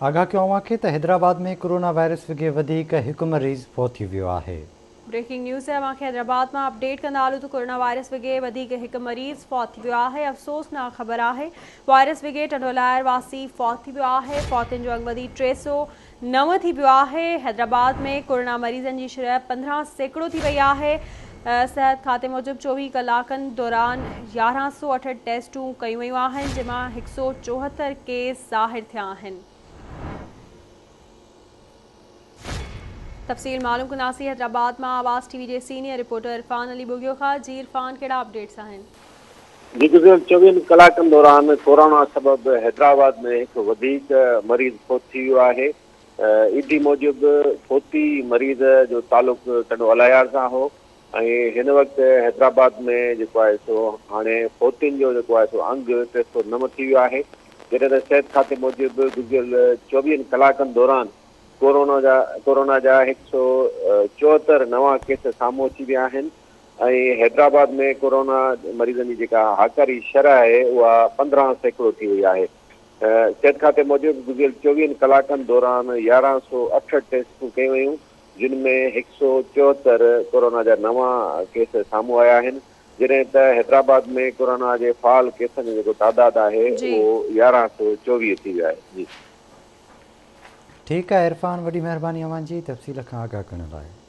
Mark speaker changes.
Speaker 1: آگاهه ڪيون اوهان کي ته حيدرآباد ۾ ڪورونا وائرس وگهي وڌيڪ هڪ مريض فوت ٿي ويو آهي.
Speaker 2: بريڪنگ نيوز اوهان کي حيدرآباد مان اپڊيٽ ڪندا هلون ته ڪورونا وائرس وگهي وڌيڪ هڪ مريض فوت ٿي ويو آهي افسوسناڪ خبر آهي وائرس وگهي ٽنڊوالهيار واسي فوت ٿي ويو آهي فوتين جو انگ وڌي 309 ٿي ويو آهي حيدرآباد ۾ ڪورونا مريضن جي شرح 15% ٿي وئي آهي صحت کاتي موجب 24 ڪلاڪن دوران 1168 ٽيسٽون ڪيون ويون آهن جنهن مان 174 ڪيس ظاهر ٿيا آهن. تفصيل معلوم ڪنداسين حيدرآباد مان آواز ٽي وي جي سينيئر رپورٽر عرفان علي ٻگهيو کان جي عرفان ڪهڙا اپڊيٽس آهن.
Speaker 3: جي گذريل چوويهن ڪلاڪن دوران ڪورونا سبب حيدرآباد ۾ هڪ وڌيڪ مريض فوت ٿي ويو آهي. ايڌي موجب فوتي مريض جو تعلق ٽنڊو الهيار سان هو ۽ هن وقت حيدرآباد ۾ جيڪو آهي سو هاڻي فوتين جو جيڪو آهي سو انگ 309 ٿي ويو آهي جڏهن ته صحت کاتي موجب گذريل چوويهن ڪلاڪن دوران ڪورونا جا ڪورونا جا 174 نوان ڪيس سامهون اچي ويا آهن ۽ حيدرآباد ۾ ڪورونا مريضن جي جيڪا هاڪاري شرح آهي اها 15% ٿي وئي آهي. صحت کاتي موجب گذريل چوويهن ڪلاڪن دوران 1108 ٽيسٽون ڪيون ويون جن ۾ 174 ڪورونا جا نوان ڪيس سامهون آيا آهن جڏهن ته حيدرآباد ۾ ڪورونا جي فعال ڪيسن جو جيڪو تعداد آهي اهو 1124 ٿي ويو آهي. جي.
Speaker 1: ٺيڪ آهي عرفان وڏي مهرباني اوهان جي تفصيل کان آگاهه ڪرڻ لاء.